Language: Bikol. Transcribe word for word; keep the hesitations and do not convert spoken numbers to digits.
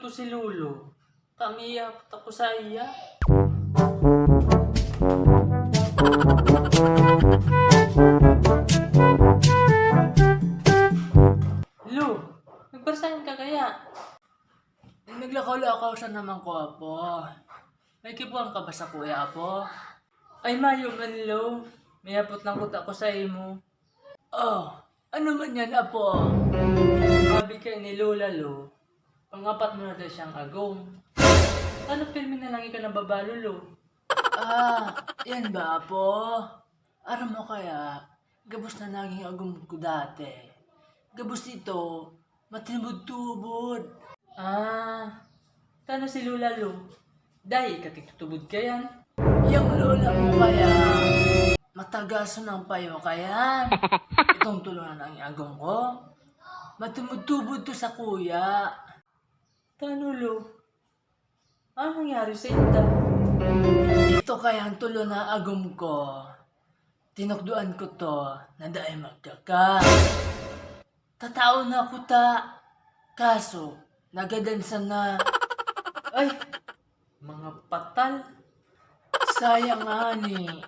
Si Lolo, kami ako saiya. Lo, nagparasahan ka kaya? Naglakaw-lakaw sa naman ko, apo. May kipuhan ka ba sa kuya, apo? Ay, mayo man, Lo. May apot lang kuta ko sa imo. Oh, ano man yan, apo? Sabi kay ni Lola, Lo, pangapat mo na daw siyang agom. Ano pirmi na lang ika nababalo, Lo? Ah, yan ba, apo? Aram mo kaya, gabos na naging agom ko dati. Gabos ito, matibod-tubod. Ah, tano si Lola, Lo? Dai ka tigtutubod kayan? Yang lola mo kaya, matagason ang payo kayan. Itong tulo na ang agom ko. Matibod-tubod to sa kuya. Tano, Lo? Ano nangyari sa inda? Ito kaya ang tulo na agom ko. Tinukdoan ko to na dai magkaka. Tatao na ako ta. Kaso, nagadan sana. Ay, mga patal. Sayang ani.